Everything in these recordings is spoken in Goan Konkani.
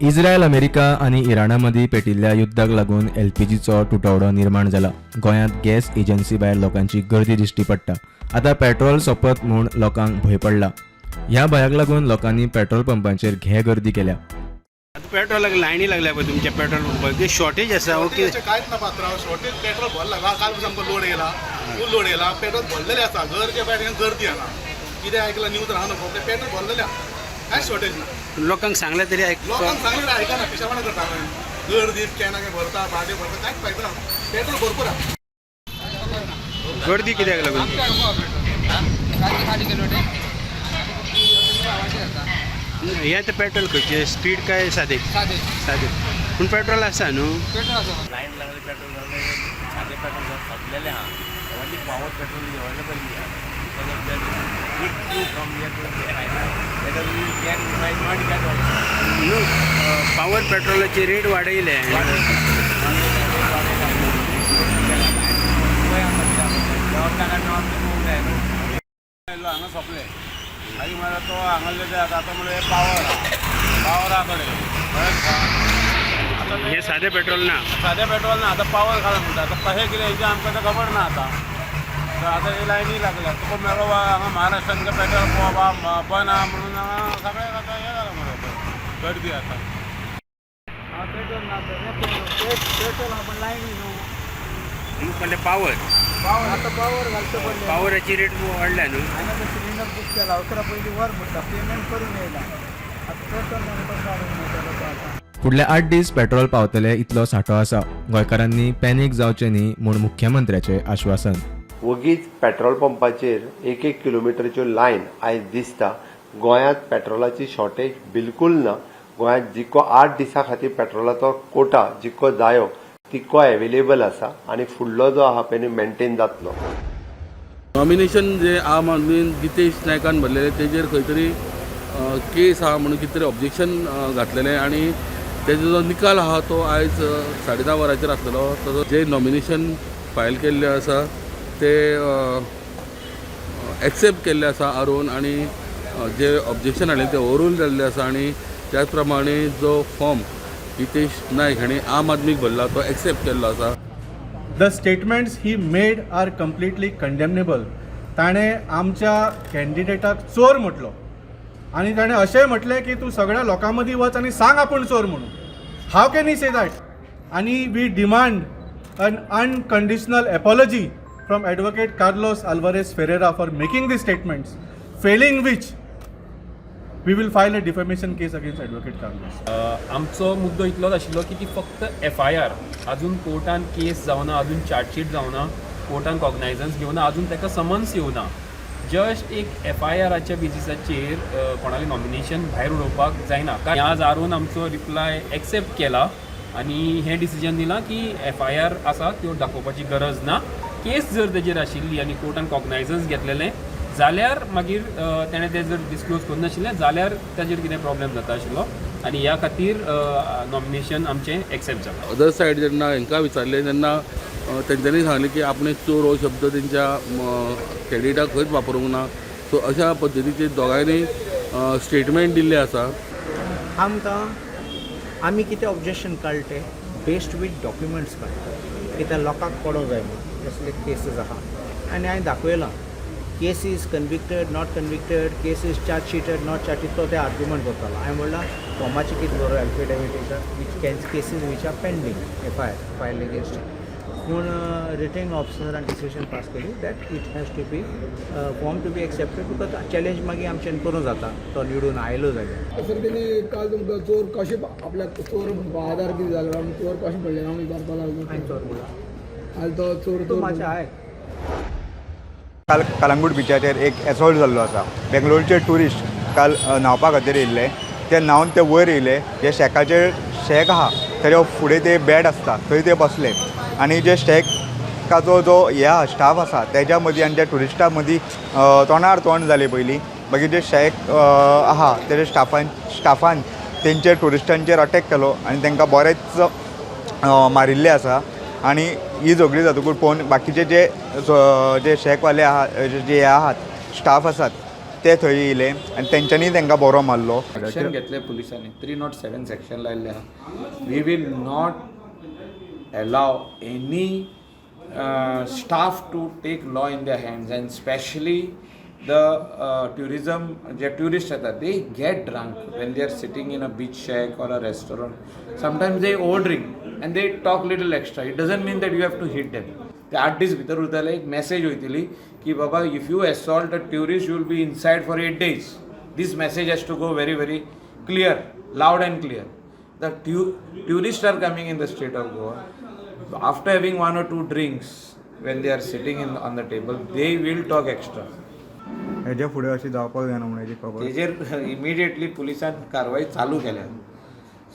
इस्रायल, अमेरिका आनी इराणा मदीं पेटिल्ल्या युद्धाक लागून एलपीजीचो तुटवडो निर्माण जाला. गोंयांत गॅस एजन्सी भायर लोकांची गर्दी दिश्टी पडटा. आतां पेट्रोल सोंपत म्हूण लोकांक भंय पडला. ह्या भंयाक लागून लोकांनी पेट्रोल पंपांचेर घे गर्दी केल्या. आतां पेट्रोलाक लायनी लागल्या पळय तुमच्या पेट्रोल पंपार, ते शॉर्टेज आसा हो कितें? कांयच ना पात्रांव, शॉर्टेज. पेट्रोल भरला. काल सामको लोड येयला, फूल लोड येयला. पेट्रोल भरलेलें आसा. गरजे भायर हिंगा गर्दी हांगा. कितें आयकलां न्यूज राव नको. पेट्रोल भरलेलें आहा, कांयच शॉर्टेज ना. लोकांक सांगलें तरी आयक लोकांक सांगलें तरी आयकना. पिशेपणां करता. गर्दी, कॅनां भरता, बाटे भरता, कांयच फायदो ना. पेट्रोल भरपूर आहा. गर्दी कित्याक लागून? हे आतां पेट्रोल खंयचें, स्पीड काय सादें? सादें. पूण पेट्रोल आसा न्हू? लायन लागली. पेट्रोल घालून, सादें पेट्रोल सोंपलेलें आहा. Only power petrol is available here because of that big queue from here to there. Whether we can, we might not get also. न्हू, पावर पेट्रोलाची रेट वाडयले. हांगा सोंपले. मागीर म्हळ्यार तो हांगासरले ते आतां म्हणल्यार पावर आहा, पावरा कडेन कळ्ळें तुका आतां. हे सादें पेट्रोल ना. सादें पेट्रोल ना, आतां पावर घाला म्हणटा. आतां कशें कितें हेजें आमकां तें खबर ना. आतां तर आतां ही लायनी लागल्या. तुका मेळ्ळो हांगा महाराष्ट्रान पेट्रोल बंद आहा म्हणून हांगा सगळ्याक आतां हें जालां मरे पळय, गर्दी आतां. पेट्रोल ना, पेट्रोल आपण लायनी न्हू. म्हणलें पावर. आतां पावर घालचें पडलें. पावराची रेट वाडल्या न्हू? हांवें आतां सिलिंडर बूक केला. 11 पयलीं वर म्हणटा, पेमेंट करून येयला. आतां पेट्रोल ना, कसो हाडूंक मेळटलो तो आतां? फुडले 8 दीस पेट्रोल पावतले इतलो सांठो आसा. गोंयकारांनी पॅनीक जावचें न्ही म्हूण मुख्यमंत्र्याचें आश्वासन. वगीच पेट्रोल पंपाचेर एक एक किलोमिटरच्यो लायन आयज दिसता. गोंयांत पेट्रोलाची शॉर्टेज बिलकुल ना. गोंयांत जिको 8 दिसां खातीर पेट्रोलाचो कोटा जिको जायो तितको एवेलेबल आसा आनी फुडलो जो आहा पळय मेंटेन जातलो. नॉमिनेशन जे आम आदमीन गितेश नायकान भरलेले, तेजेर खंय तरी केस आहा म्हणून कितें तरी ऑब्जेक्शन घातलेलें आनी तेजो जो निकाल आहा तो आयज 10:30 वरांचेर आसलेलो. तसो जे नॉमिनेशन फायल केल्ले आसा ते एक्सेप्ट केल्ले आसा आरोवन आनी जे ऑब्जेक्शन हाडले ते ओवररूल जाल्ले आसा आनी त्याच प्रमाणे जो फॉर्म गितेश नायक हांणी आम आदमीक भरला तो एक्सेप्ट केल्लो आसा. The statements he made are completely condemnable. ताणें आमच्या कॅन्डिडेटाक चोर म्हटलो आनी ताणें अशेंय म्हटलें की तूं सगळ्या लोकां मदीं वच आनी सांग आपूण चोर म्हणून. How can he say that? आनी we demand an unconditional apology from Advocate Carlos Alvares Ferreira for making the statements, failing which we will file a defamation case against Advocate Carlos. आमचो मुद्दो इतलोच आशिल्लो की ती फक्त एफआयआर, अजून कोर्टान केस जावना, अजून चार्जशीट जावना, कोर्टान कॉग्नायझन्स घेवना, अजून ताका समन्स येवना. जस्ट एक एफआयआराच्या बेजिसाचेर कोणालें नॉमिनेशन भायर उडोवपाक जायना. कारण आज आरोन आमचो रिप्लाय एक्सेप्ट केला आनी हें डिसिजन दिलां की एफआयआर आसा त्यो दाखोवपाची गरज ना. केस जर तेजेर आशिल्ली आनी कोर्टान कॉग्नायझन्स घेतलेलें जाल्यार मागीर तेणें तें जर डिस्क्लोज करूं नाशिल्लें जाल्यार ताजेर कितें प्रॉब्लेम जाता आशिल्लो आनी ह्या खातीर नॉमिनेशन आमचें एक्सेप्ट जालां. अदर सायड जेन्ना हांकां विचारलें तेन्ना तेंच्यांनी सांगलें की आपणें चोर हो शब्द तेंच्या कॅन्डिडेटाक खंयच वापरूंक ना. सो अशा पद्दतीचे दोगांयनी स्टेटमेंट दिल्लें आसा. आमकां आमी कितें ऑब्जेक्शन काडले ते बेस्ड वीथ डॉक्युमेंट्स काडटा, कित्याक लोकांक पडोंक जाय म्हणून असले केसीस आहा. आनी हांवें दाखयलां, case is convicted, not convicted, case is charge sheeted, not charge, तो ते आर्ग्युमेंट करतालो. हांवें म्हणलां, फॉर्माचें कितें बरोवप एफिडेविटीचो which can cases which are pending FIR file against. पूण रिटर्निंग ऑफिसरान डिसिजन पास केली that it has to be form to be accepted because challenge मागीर आमच्यान करूं जाता तो निवडून आयलो जाल्यार. सर, तेणी काल तुमकां चोर कशें, आपल्याक चोर आधार कितें जालो आनी चोर कशें पडले हांव विचारपाक लागलो. हांवें चोर म्हणला? आनी तो चोर तूं चोर मातशें आयक. काल कलंगूट बिचाचेर एक एसॉल्ट जाल्लो आसा. बेंगलोरचे ट्युरिस्ट काल न्हांवपा खातीर येयल्ले. ते न्हांवन ते वयर येयले. जे शॅकाचेर शॅक आहा तेज्या फुडें ते बॅड आसता, थंय ते बसले आनी जे शॅकाचो जो हे आहा, स्टाफ आसा, तेज्या मदीं आनी त्या ट्युरिस्टा मदीं तोंडार तोंड जालें पयलीं. मागीर जे शॅक आहा तेजे स्टाफान तेंचे ट्युरिस्टांचेर अटॅक केलो आनी तांकां बरेंच मारिल्लें आसा. आनी ही झगडी जातकूच पळोवन बाकीचे जे जे शॅकवाले आहा, जे हे आहात, स्टाफ आसात. ते थंय येयले आनी तेंच्यांनी तांकां बरो मारलो. एक्शन घेतले पुलिसांनी, 307 सेक्शन लायल्लें आहा. We will not allow any staff to take law in their hands, and specially the tourism J tourist येतात, they get drunk when they are sitting in a beach shack or a restaurant. Sometimes they over drink and they talk little extra. It doesn't mean that you have to hit them. ते 8 दीस भितर उरतले, एक मॅसेज वयतली की बाबा if you assault a tourist you will be inside for 8 days. This message has to go very very clear, loud and clear. The tourists are coming in the state of Goa. After having 1 or 2 drinks, when they are sitting on the table, they will talk extra. हेज्या फुडें अशें जावपाक जायना म्हणून हेजी खबर तेजेर इमिडिएटली पुलिसान कारवाय चालू केल्या.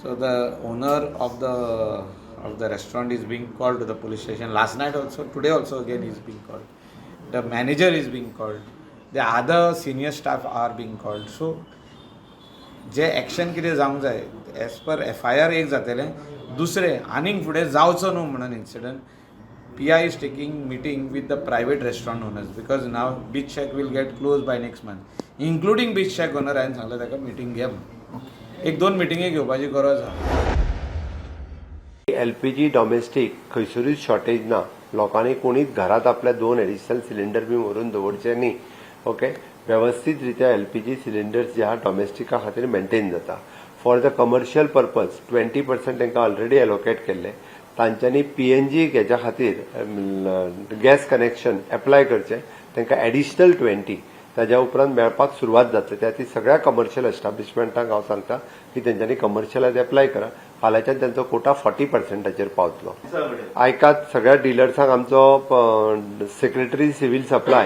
So the owner of the restaurant is being called to the police station. Last night also, today also again is being called. The manager is being called. The other senior staff are being called. So J action कितें जावंक जाय as per F I R एक जातलें, दुसरें आनीक फुडें जावचो न्हू म्हणून incident PI is taking meeting with the private restaurant owners, because now beach shack will get close by next month, including beach shack owner. हांवें सांगलें ताका मिटींग घे म्हणून, 1-2 मिटिंगे घेवपाची गरज आहा. एलपीजी डॉमेस्टीक खंयसरूच शॉर्टेज ना. लोकांनी कोणीच घरात आपल्या 2 एडिशनल सिलिंडर बी व्हरून दवरचे न्ही. ओके, वेवस्थीत रित्या एलपीजी सिलिंडर्स जे आहा डॉमेस्टिका खातीर मेंटेन जाता. फॉर the commercial purpose 20% तांकां ऑलरेडी एलोकेट केल्ले. तांच्यांनी पीएनजी हेच्या खातीर गॅस कनेक्शन एप्लाय करचें, तांकां एडिशनल 20 ताज्या उपरांत मेळपाक सुरवात जातली. त्या खातीर सगळ्या कमर्शियल एस्टाब्लिशमेंटांक हांव सांगता की तेंच्यांनी कमर्शियलाक एप्लाय करा. फाल्यांच्यान तांचो कोटा 40% पावतलो. आयकात, सगळ्या डिलर्सांक आमचो secretary civil supply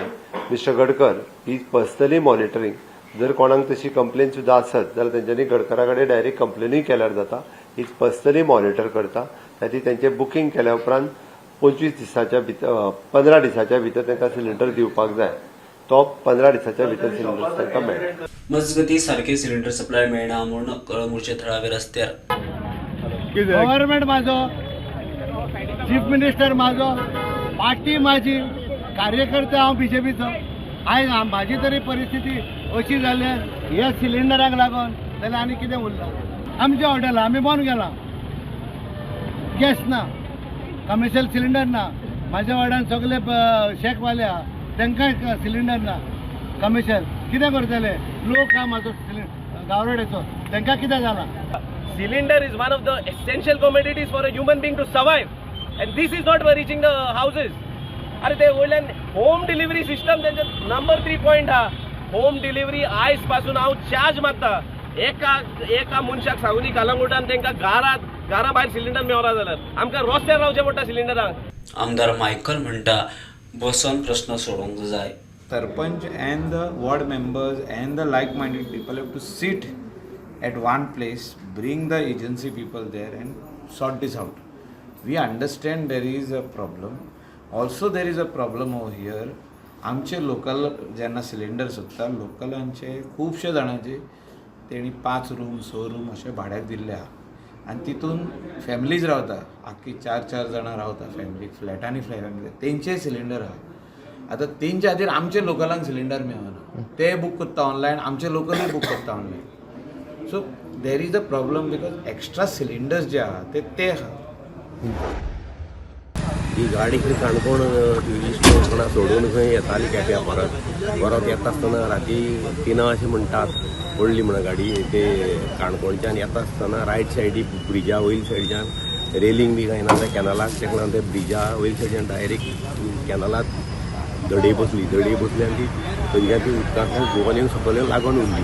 mister Gadkar is personally monitoring. जर कोणाक तशी कंप्लेन सुद्दां आसत जाल्यार तेंच्यांनी गडकरा कडेन डायरेक्ट कंप्लेनूय केल्यार जाता. Is personally monitor करता. त्या खातीर तेंचें बुकींग केल्या उपरांत 25 दिसाच्या भितर, 15 दिसाच्या भितर तांकां सिलिंडर दिवपाक जाय. तो 15 दिसाच्या भितर सिलिंडर तांकां मेळटा. मजगती सारखे सिलिंडर सप्लाय मेळना म्हूण कळंगूटचे थळावे रस्त्यार. गव्हर्नमेंट माझो, चीफ मिनिस्टर माझो, पार्टी माझी, कार्यकर्ते हांव बीजेपीचो. आयज म्हाजी तरी परिस्थिती अशी जाल्या ह्या सिलिंडराक लागून जाल्यार आनी कितें उरलां? आमचें हॉटेल आमी बंद केलां, गॅस ना, कमर्शियल सिलिंडर ना. म्हाज्या वाड्यान सगळे शेकवाले आहा, तांकांय सिलिंडर ना कमर्शियल. कितें करतले लोक आहा म्हाजो गावराड्याचो, तांकां कितें जालां? Cylinder is one of the essential commodities for a human being to survive, and this is not reaching the houses. अरे ते वयल्यान होम डिलिव्हरी सिस्टम तेंचे नंबर 3 पॉयंट हा. होम डिलिव्हरी आयज पासून हांव चार्ज मारता. एका एका मनशाक सांगूनी कलंगूटान तांकां घरा भायर सिलिंडर मेवना जाल्यार आमकां रस्त्यार रावचें पडटा सिलिंडरांक. आमदार मायकल म्हणटा बसोन प्रश्न सोडोवंक जाय. Sarpanch and the ward members and the like minded people have to sit at one place, bring the agency people there and sort this out. We understand there is a problem. Also there is a problem over here. आमचे लोकल जेन्ना सिलिंडर सोदता, लोकलांचे खुबशे जाणांचे तेणी 5 रूम 6 रूम अशे भाड्याक दिल्ले आहा आनी तितून फॅमिलीज रावता, आख्खी 4-4 जाणां रावता फॅमिली, फ्लॅटांनी फॅमिली, तेंचे सिलिंडर आहा. आतां तेंच्या खातीर आमचे लोकलांक सिलिंडर मेळना, ते बूक करता ऑनलायन, आमचे लोकलूय बूक करता online. So there is a problem because extra cylinders जे आहा ते आहा. ही गाडी खंय काणकोण ट्युरिस्ट कोणा सोडून खंय येताली केप्यां परत परत येता आसतना राती 3 अशें म्हणटात पडली म्हणून गाडी. ते काणकोणच्यान येता आसतना रायट सायडी ब्रिजा वयल्या सायडीच्यान रेलिंग बी कांय ना, त्या कॅनलाक तेकला ते ब्रिजा वयल्या सायडीच्यान डायरेक्ट कॅनलाक धडे बसली, धडे बसली आनी ती थंयच्यान ती उदकांतल्यान घुंवोन येवन सकयल येवन लागून उरली.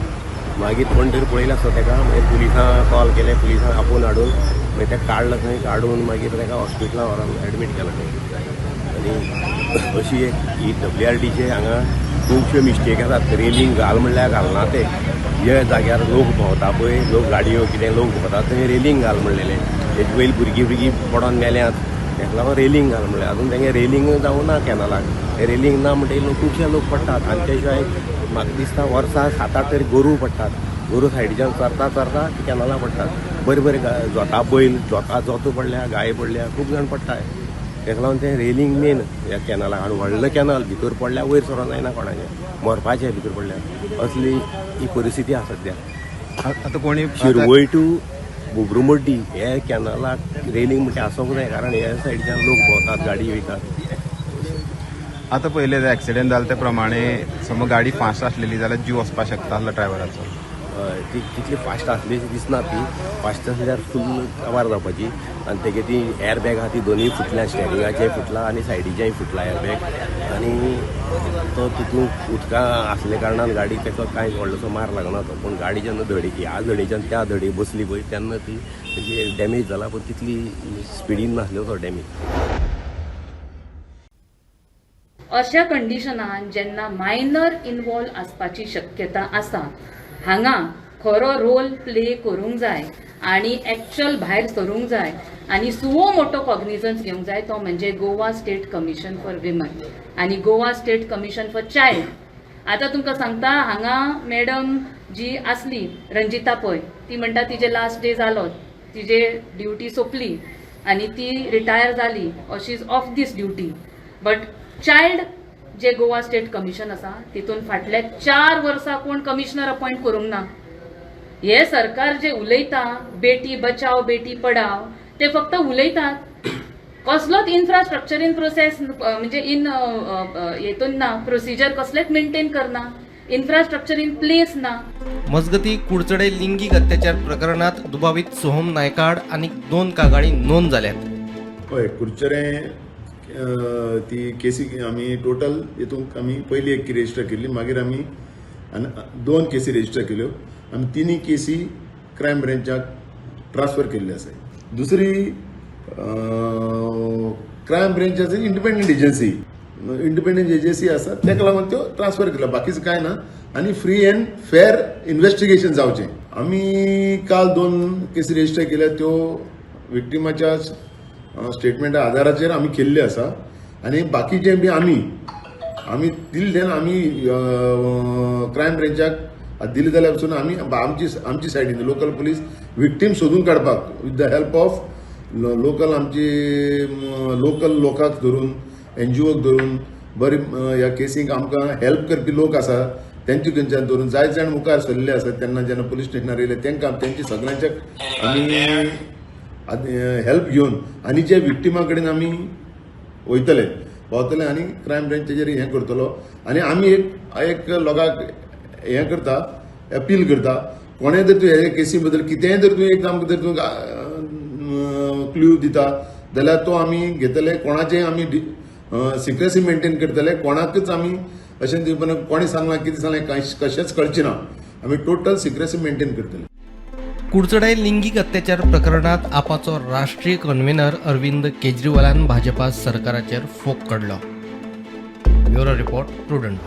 मागीर कोण तरी पळयलें आसता ताका, मागीर पुलिसां कॉल केले, पुलिसांक आपोवन हाडून मागीर ताका काडलो थंय, काडून मागीर ताका हॉस्पिटलान व्हरोन एडमीट केलो थंय. आनी अशी एक ही WRDचे हांगा खुबश्यो मिस्टेक आसात. रेलिंग घाल म्हणल्यार घालना, ते जे जाग्यार लोक भोंवता पळय, लोक गाडयो कितें लोक भोंवता थंय रेलिंग घाल म्हणलेलें, तेजे पयलीं भुरगीं भुरगीं पडोन मेल्यात, ताका लागून रेलिंग घाल म्हणलें. अजून तेंगे रेलिंग जावं ना कॅनलाक, रेलिंग ना म्हणटकीर खुबशे लोक पडटात. आनी ते शिवाय म्हाका दिसता वर्सा 7-8 तरी गोरूं पडटात, गोरूं सायडीच्यान चरता चरता कॅनला पडटात. बरें बरें जोता बैल, जोता जोतो पडल्या, गाय पडल्या, खूब जाण पडटाय. ताका लागून तें रेलिंग मेन ह्या कॅनलाक, आनी व्हडलो कॅनल भितर पडल्यार वयर सरोन जायना कोणाचें, मरपाचें भितर पडल्यार, असली ही परिस्थिती आसा सद्या. आतां कोणी शिरवय टू बोब्रुमड्डी हे कॅनलाक रेलिंग म्हणटा आसूंक जाय, कारण ह्या सायडीच्यान लोक भोंवतात, गाडी वयतात. आतां पयलें एक्सिडेंट जालें ते प्रमाणे समज गाडी फास्ट आसलेली जाल्यार जीव वचपाक शकता आसलो ड्रायव्हराचो. हय, ती तितली फास्ट आसली अशी दिसना, ती फास्ट आसल्यार फूल काबार जावपाची. आनी तेगे ती एअरबॅग आहा ती दोनूय फुटल्या, स्टेरिंगाचेय फुटला आनी सायडीचेय फुटला एअरबॅग. आनी तो तितून उदकां आसल्या कारणान गाडी ताका कांय व्हडलोसो मार लागना तो, पूण गाडी जेन्ना धडी ह्या धडीच्यान त्या धडी बसली पळय तेन्ना ती तेजी डॅमेज जाला, पूण तितली स्पिडीन नासलो तो डॅमेज. अशा कंडिशनान जेन्ना मायनर इनवॉल्व आसपाची शक्यता आसा, हांगा खरो रोल प्ले करूंक जाय आनी एक्चुअल भायर सरूंक जाय आनी सुओ मोटो कॉग्निजन्स घेवंक जाय, तो म्हणजे Goa state commission for women आनी Goa state commission for child. आतां तुमकां सांगता, हांगा मॅडम जी आसली रंजिता पै, ती म्हणटा तिजे लास्ट डे जालो, तिजे ड्युटी सोंपली आनी ती रिटायर जाली, or she is off this duty. But child J Goa state commission आसा तितून फाटल्या 4 वर्सां कोण कमिशनर अपॉयंट करूंक ना. हे सरकार जे उलयता बेटी बचाव बेटी पढाव, ते फक्त उलयतात, कसलोच इन्फ्रास्ट्रक्चर इन प्रोसेस म्हणजे इन हेतून ना, प्रोसिजर कसलेच मेंटेन करना, इन्फ्रास्ट्रक्चर इन प्लेस ना. मजगती कुडचडे लिंगीक अत्याचार प्रकरणात दुबावीत सोहम नायकाड आनी 2 कागाळी नोंद जाल्यात. हय, कुडचडे ती केसी आमी टोटल हितूंक आमी पयली एक रजिस्टर केल्ली, मागीर आमी 2 केसी रजिस्टर केल्यो. आमी 3 केसी क्रायम ब्रांचाक ट्रान्सफर केल्ले आसा. दुसरी क्रायम ब्रांच आसा इंडिपेंडंट एजन्सी, इंडिपेंडंट एजन्सी आसा ताका लागून त्यो ट्रान्सफर केल्या, बाकीच कांय ना. आनी फ्री अँड फेर इन्वेस्टिगेशन जावचें. आमी काल 2 केसी रजिस्टर केल्या, त्यो विक्टिमाच्या स्टेटमेंटा आधाराचेर आमी केल्ले आसा. आनी बाकीचे बी आमी आमी दिले तेन्ना आमी क्रायम ब्रांचाक दिले जाल्यार पसून आमी आमची आमची सायडीन लोकल पुलीस विक्टीम सोदून काडपाक with the help of local आमची लोकल लोकांक धरून, एनजीओक धरून, बरी ह्या केसींक आमकां हेल्प करपी लोक आसा तेंचे खंयच्यान धरून जायते जाण मुखार सरले आसा. तेन्ना जेन्ना पुलीस स्टेशनार येयले तेंकां तेंची सगळ्यांच्या आमी हेल्प घेवन आनी जे विक्टिमा कडेन आमी वयतले पावतले आनी क्रायम ब्रांच तेजेर हें करतलो. आनी आमी एक एक लोकांक हें करता, अपील करता, कोणें जर तूं हे केसी बद्दल कितेंय जर तूं एक आमकां जर तूं क्ल्यू दिता जाल्यार तो आमी घेतले, कोणाचें आमी सिक्रेसी मेंटेन करतले, कोणाकच आमी अशें कोणें सांगलां कितें सांगलें कशेंच कळचें ना, आमी टोटल सिक्रेसी मेंटेन करतले. कुडचडे लिंगीक अत्याचार प्रकरणात आपाचो राष्ट्रीय कन्व्हेनर अरविंद केजरीवालान भाजपा सरकाराचेर फोग काडलो. Bureau report, Prudent.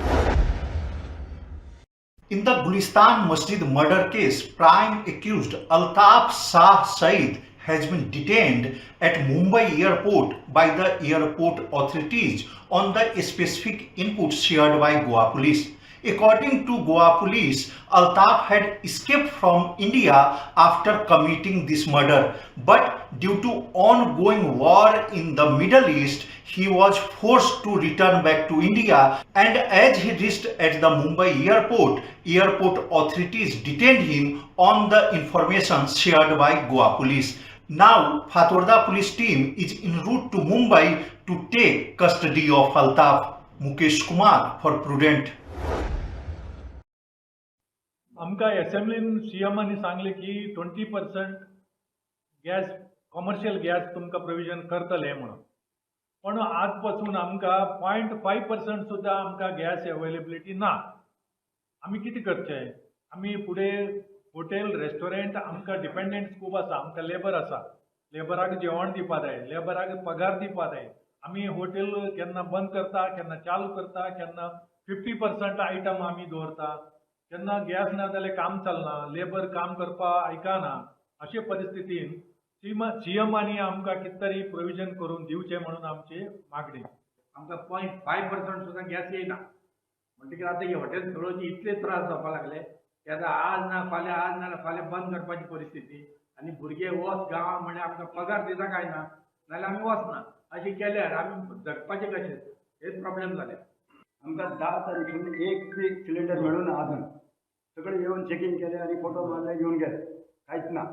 In the Gulistan Masjid murder case, prime accused Altaf Shah Saeed has been detained at Mumbai airport by the airport authorities on the specific input shared by Goa police. According to Goa police, Altaf had escaped from India after committing this murder, but due to ongoing war in the Middle East, he was forced to return back to India, and as he reached at the Mumbai airport, airport authorities detained him on the information shared by Goa police. Now, Fatorda police team is en route to Mumbai to take custody of Altaf. Mukesh Kumar for Prudent. आमकां एसेंब्लीन सी एमानी सांगलें की 20% गॅस कॉमर्शियल गॅस तुमकां प्रोविजन करतले म्हणून, पण आज पासून आमकां 0.5% सुद्दां आमकां गॅस एवेलेबिलिटी ना. आमी कितें करचें? आमी फुडें हॉटेल रेस्टॉरंट आमकां डिपेंडंट्स खूब आसा, आमकां लेबर आसा, लेबराक जेवण दिवपा जाय, लेबराक पगार दिवपा जाय. आमी हॉटेल केन्ना बंद करता, केन्ना चालू करता, केन्ना 50% आयटम आमी दवरता, केन्ना गॅस ना जाल्यार काम चलना, लेबर काम करपाक आयकना. अशे परिस्थितीन सी एमानी आमकां कितें तरी प्रोविजन करून दिवचें म्हणून आमची मागणी. आमकां 0.5% सुद्दां गॅस येयना म्हणटकीर आतां ही हॉटेल चलोवची इतले त्रास जावपाक लागले की आतां आज ना फाल्यां, आज ना फाल्यां बंद करपाची परिस्थिती. आनी भुरगे वच गांवां म्हणल्यार आमकां पगार दिता काय ना, नाजाल्यार आमी वचना. अशें केल्यार आमी जगपाचें कशें, हे प्रॉब्लेम जाले. आमकां 10 तारीख एक बी सिलिंडर मेळूं ना अजून. सगळे येवन चॅकींग केलें आनी फोटो मारले, घेवन गेले, कांयच ना.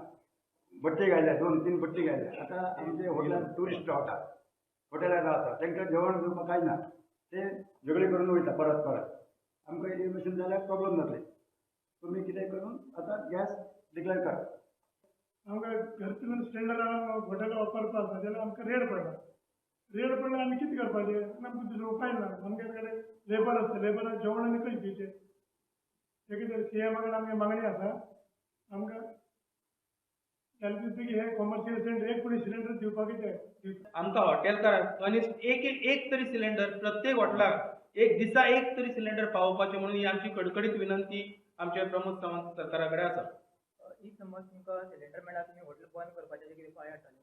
बट्टी घायल्या, 2-3 बट्टी घायल्या. आतां आमचे हॉटेलान ट्युरिस्ट रावता, हॉटेलार रावता, तांकां जेवण दिवपाक कांय ना, ते झगडी करून वयता परत परत. आमकां हे भशेन जाल्यार प्रॉब्लम जातले. तुमी कितें करून आतां गॅस डिक्लेर करा. आमकां घरचे सिलिंडर हॉटेलां वापरपाक आसा जाल्यार आमकां रेट पडटा. रेट पडल्यार आमी कितें करपाचें, आमकां दुसरो उपाय ना. आमचे कडेन लेबर आसता, लेबराक जेवण आनी कशें दिवचें. ते सी एमा कडेन आमची मागणी आसा, आमकां हे कॉमर्शियल सिलिंडर एक पुणी सिलिंडर दिवपाक जाय. आमकां हॉटेलकारांक कनिष्ठ एक एक तरी सिलिंडर प्रत्येक हॉटेलाक एक दिसा एक तरी सिलिंडर पावोवपाचें म्हणून ही आमची कडकडीत विनंती आमच्या प्रमोद सावंत सरकारा कडेन आसा. ही समज तुमकां सिलिंडर मेळ्ळा, तुमी हॉटेल बंद करपाचें कितें उपाय हाडटले?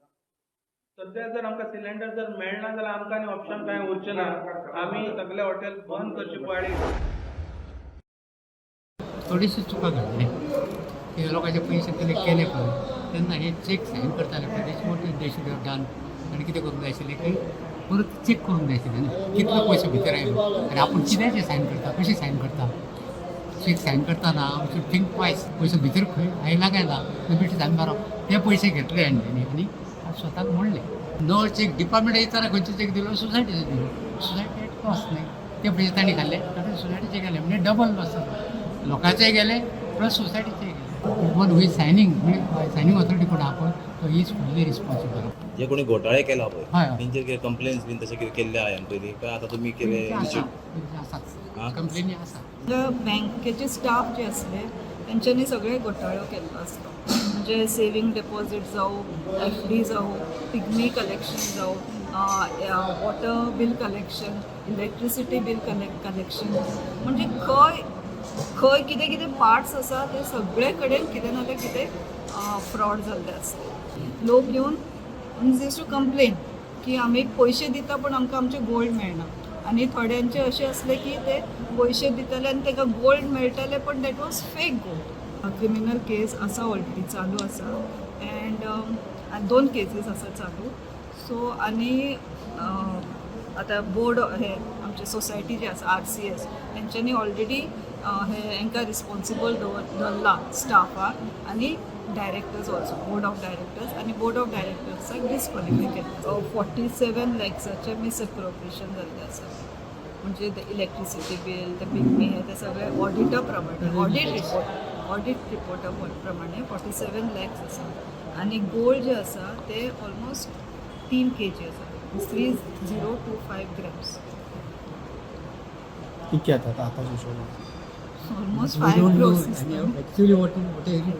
सद्या जर आमकां सिलिंडर जर मेळना जाल्यार आमकां आनी ऑप्शन कांय उरचें ना, आमी सगळे हॉटेल बंद करचे पडले. थोडीशी चुका घडली की लोकांचे पयशे कलेक्ट केले पळय तेन्ना हे चेक सायन करताले पळय, they what they should have done आनी कितें करूंक जाय आशिल्लें की परत चेक करूंक जाय आशिल्लें न्ही, कितलो पयसो भितर आयलो आनी आपूण कित्याचे सायन करता, कशें सायन करता. चेक सायन करतना we should think twice, पयसो भितर खंय आयला काय ना, बेश्टे सायन मारप. ते पयशे घेतले आनी आनी स्वताक मोडले. नो चेक डिपार्टमेंट येताना खंयचो चेक दिलो, सोसायटीचो दिलो, सोसायटी एट लॉस न्ही, ते पयशे तांणी खाल्ले, तातूंत सोसायटीचे गेले, म्हणजे डबल लॉस जालो, लोकांचे गेले प्लस सोसायटीचे गेले. वन हू is signing, म्हणजे सायनींग ऑथॉरिटी कोण आहा पळय तो is fully responsible. जे कोणी घोटाळे केला पळय हय हय. तेंचेर कितें कंप्लेन्स बीन तशें कितें केल्ले आहा ह्यान पयलीं काय आतां तुमी केले? आसात, कंप्लेनी आसा. बँकेचे स्टाफ जे आसले तेंच्यांनी सगळे घोटाळो केल्लो आसलो, म्हणजे सेवींग डेपॉझीट जावं, एफ डी जावं, पिग्मी कलेक्शन जावं, water bill collection, electricity bill collection, म्हणजे खंय खंय कितें कितें पार्ट्स आसा ते सगळे कडेन कितें ना जाल्यार कितें फ्रॉड जाल्ले आसले. लोक येवन यूज टू कंप्लेन की आमी पयशे दिता पूण आमकां आमचें गोल्ड मेळना. आनी थोड्यांचे अशें आसलें की ते पयशे दिताले आनी ताका गोल्ड मेळटालें पण that was fake gold. Criminal case आसा ऑलरेडी चालू आसा एंड 2 केसीस आसा चालू. सो आनी आतां बोर्ड हे आमचे सोसायटी जी आसा RCS तेंच्यांनी ऑलरेडी हे हांकां रिस्पोन्सिबल धरला स्टाफाक आनी directors also, board of directors, आनी बोर्ड ऑफ डायरेक्टर्साक डिस्क्वॉलिफाय केला. 47 लॅक्साचें मिसअप्रोप्रिएशन जाल्लें आसा, म्हणजे इलेक्ट्रिसिटी बील, ते पिग्मी, हे ते सगळे ऑडिटा प्रमाणे, ऑडिट रिपोर्टा प्रमाणे 47 लॅक्स आसा. आनी गोल्ड जे आसा ते ऑलमोस्ट 3 kg आसा, 3025 ग्रॅम्स. कितके येतात आतांच्या हिशोबान? Almost We 5 don't know crores. Actually what I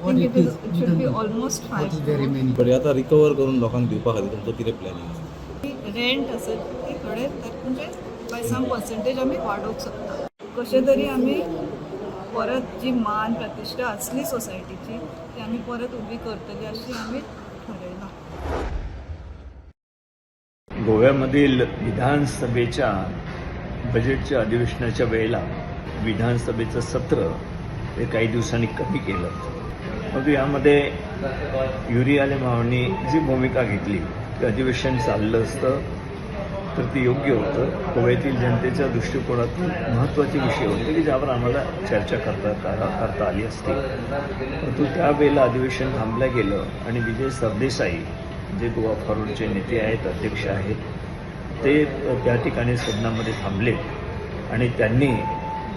think it is, it should be almost 5 what is the remaining. बरें, आतां रिकवर करून लोकांक दिवपा खातीर तुमचो कितें प्लॅनिंग आसा? रेंट असेल ती थोडे तर म्हणजे बाय सम पर्सेंटेज आमी वाडोवंक शकता. कशें तरी आमी परत जी मान प्रतिश्ठा आसली सोसायटीची ती आमी परत उबी करतली अशी आमी ठरयलां. गोव्यामधील विधानसभेच्या बजेटच्या अधिवेशनाच्या वेळेला विधानसभेचं सत्र हे काही दिवसांनी कमी केलं, परंतु यामध्ये युरी आलेमावांनी जी भूमिका घेतली की अधिवेशन चाललं असतं तर ते योग्य होतं. गोव्यातील जनतेच्या दृष्टिकोनातून महत्त्वाचे विषय होते की ज्यावर आम्हाला चर्चा करता आली असती, परंतु त्यावेळेला अधिवेशन थांबलं गेलं आणि विजय सरदेसाई जे गोवा फॉरवर्डचे नेते आहेत, अध्यक्ष आहेत, ते त्या ठिकाणी सदनामध्ये थांबले आणि त्यांनी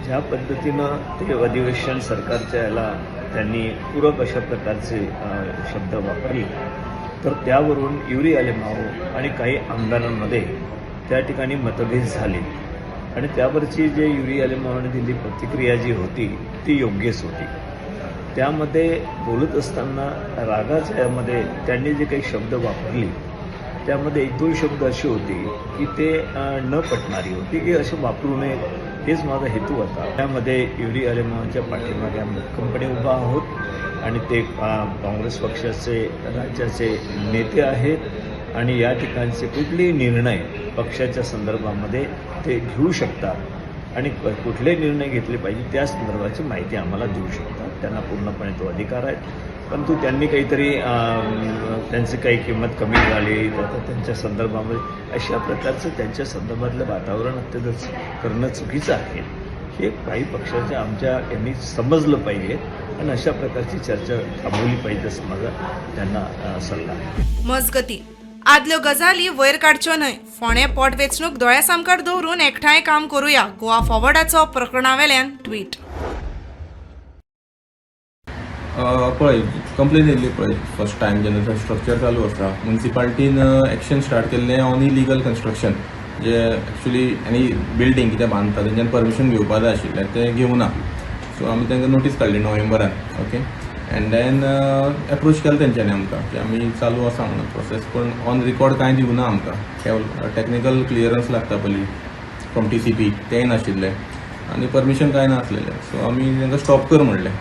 ज्या पद्धतीनं ते अधिवेशन सरकारच्या याला त्यांनी पूरक अशा प्रकारचे शब्द वापरले, तर त्यावरून युरी आलेमाव आणि काही आमदारांमध्ये त्या ठिकाणी मतभेद झाले आणि त्यावरची जे युरी आलेमावाने दिली प्रतिक्रिया जी होती ती योग्यच होती. त्यामध्ये बोलत असताना रागाच्या यामध्ये त्यांनी जे काही शब्द वापरले त्यामध्ये एक दोन शब्द असे होते की ते न पटणारी होती, की असे वापरू नये हेच माझा हेतू होता. त्यामध्ये युरी आलेमावांच्या पाठीमागे आम्ही भक्कमपणे उभा आहोत आणि ते काँग्रेस पक्षाचे राज्याचे नेते आहेत आणि या ठिकाणचे कुठलेही निर्णय पक्षाच्या संदर्भामध्ये ते घेऊ शकतात आणि कुठले निर्णय घेतले पाहिजे त्या संदर्भाची माहिती आम्हाला देऊ शकतात. त्यांना पूर्णपणे तो अधिकार आहे. परंतु त्यांनी काहीतरी त्यांची काही किंमत कमी झाली तर त्यांच्या संदर्भामध्ये अशा प्रकारचं त्यांच्या संदर्भातलं वातावरण अत्यंत करणं चुकीचं आहे. हे काही पक्षाच्या आमच्या यांनी समजलं पाहिजे आणि अशा प्रकारची चर्चा थांबवली पाहिजे असं माझा त्यांना सल्ला आहे. मजगती आदल्यो गजाली वयर काडच्यो न्हय, फोंडें पोटवेंचणूक दोळ्या सामकार दवरून एकठांय काम करुया, गोवा फॉरवर्डाचो प्रकरणावेल्यान ट्वीट. पळय, कंप्लेन येयल्ली पळय फर्स्ट टायम जेन्ना स्ट्रक्चर चालू आसा, मुन्सिपाल्टीन एक्शन स्टार्ट केल्लें on illegal construction. J actually any building कितें बांदता तेंच्यान परमिशन घेवपा जाय आशिल्लें, तें घेवना. सो आमी तांकां नोटीस काडली नोव्हेंबरान, ओके, एंड then approach केलें तेंच्यांनी आमकां की आमी चालू आसा म्हणून प्रोसेस, पूण ऑन रिकॉर्ड कांय दिवना आमकां. टॅक्निकल क्लियरन्स लागता पयलीं फ्रॉम टीसीपी, तेंय नाशिल्लें आनी परमिशन कांय नासलेलें. सो आमी तांकां स्टॉप कर म्हणलें,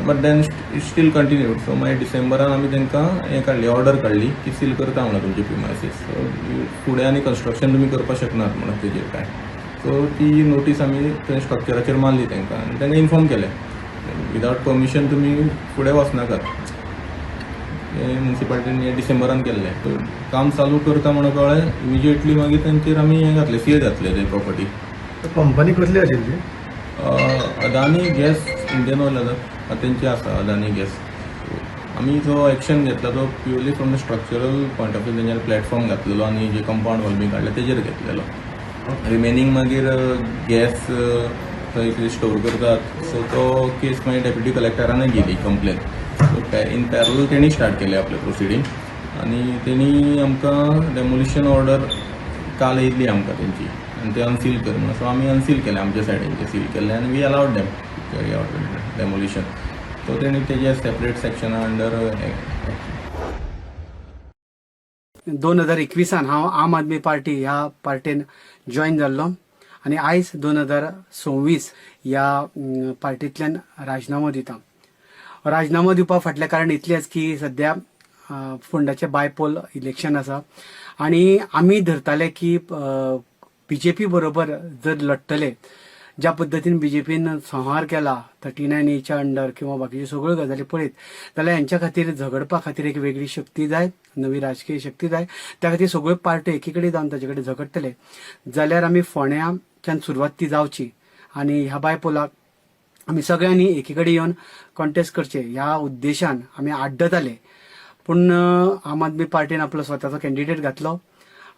but then it still continued. So मागीर डिसेंबरान आमी तांकां हें काडली, ऑर्डर काडली की सील करता म्हणून तुमची प्रिमायसीस, सो फुडें आनी कन्स्ट्रक्शन तुमी करपाक शकनात म्हणून तेजेर कांय. सो ती नोटीस आमी थंय स्ट्रक्चराचेर मारली तांकां आनी तांकां इन्फॉर्म केलें, विदावट परमिशन तुमी फुडें वचनाकात. हें मुन्सिपालिटीन हें डिसेंबरान केल्लें. सो काम चालू करता म्हणून कळ्ळें, इमिजिएटली मागीर तांचेर आमी हें घातलें, सील घातलें ते प्रॉपर्टी. कंपनी कसली आशिल्ली? अदानी गॅस, इंडियन ऑयल आसा तेंची आसा अदानी गॅस. आमी जो एक्शन घेतला तो purely from the structural point of view, तेंच्यानी प्लॅटफॉर्म घातलेलो आनी जे कंपावंड वॉल बी काडले तेजेर घेतलेलो. रिमेनींग मागीर गॅस थंय कितें स्टोर करतात, सो तो केस मागीर डेप्युटी कलेक्टरानय गेली कंप्लेन. सो इन पॅरल तेणी स्टार्ट केलें आपलें प्रोसिडींग आनी तेणी आमकां डेमोलिशन ऑर्डर काल येयल्ली आमकां तेंची आनी ते अनसील कर म्हणून. सो आमी अनसील केलें, आमच्या सायडीन सील केल्लें आनी we allowed them carry out demolition. So तेणी तेजे सेपरेट सेक्शना अंडर 2021 हांव आम आदमी पार्टी ह्या पार्टीन जॉयन जाल्लो आनी आयज 2026 ह्या पार्टींतल्यान राजनामो दिता. राजनामो दिवपा फाटलें कारण इतलेंच की सद्या फोंडाचें बायपोल इलेक्शन आसा आनी आमी धरताले की बीजेपी बरोबर जर लढटले, ज्या पद्दतीन बीजेपीन संहार केला 39 एच्या अंडर किंवा बाकीच्यो सगळ्यो गजाली पळयत जाल्यार हेंच्या खातीर झगडपा खातीर एक वेगळी शक्ती जाय, नवी राजकीय शक्ती जाय. त्या खातीर सगळ्यो पार्ट्यो एकी कडेन जावन ताचे कडेन झगडटले जाल्यार आमी फोंड्याच्यान सुरवात ती जावची आनी ह्या बायपोलाक आमी सगळ्यांनी एकी कडेन येवन कॉन्टेस्ट करचे ह्या उद्देशान आमी आड्डताले. पूण आम आदमी पार्टीन आपलो स्वताचो कॅन्डिडेट घातलो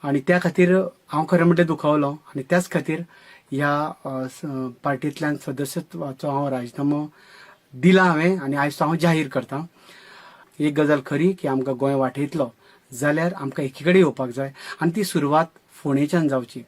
आनी त्या खातीर हांव खरें म्हणल्यार दुखावलो आनी त्याच खातीर ह्या पार्टींतल्यान सदस्यत्वाचो हांव राजिनामो दिला हांवें आनी आयज तो हांव जाहीर करता. एक गजाल खरी की आमकां गोंय वाटयतलो जाल्यार आमकां एकी कडेन येवपाक जाय आनी ती सुरवात फोंडेच्यान जावची.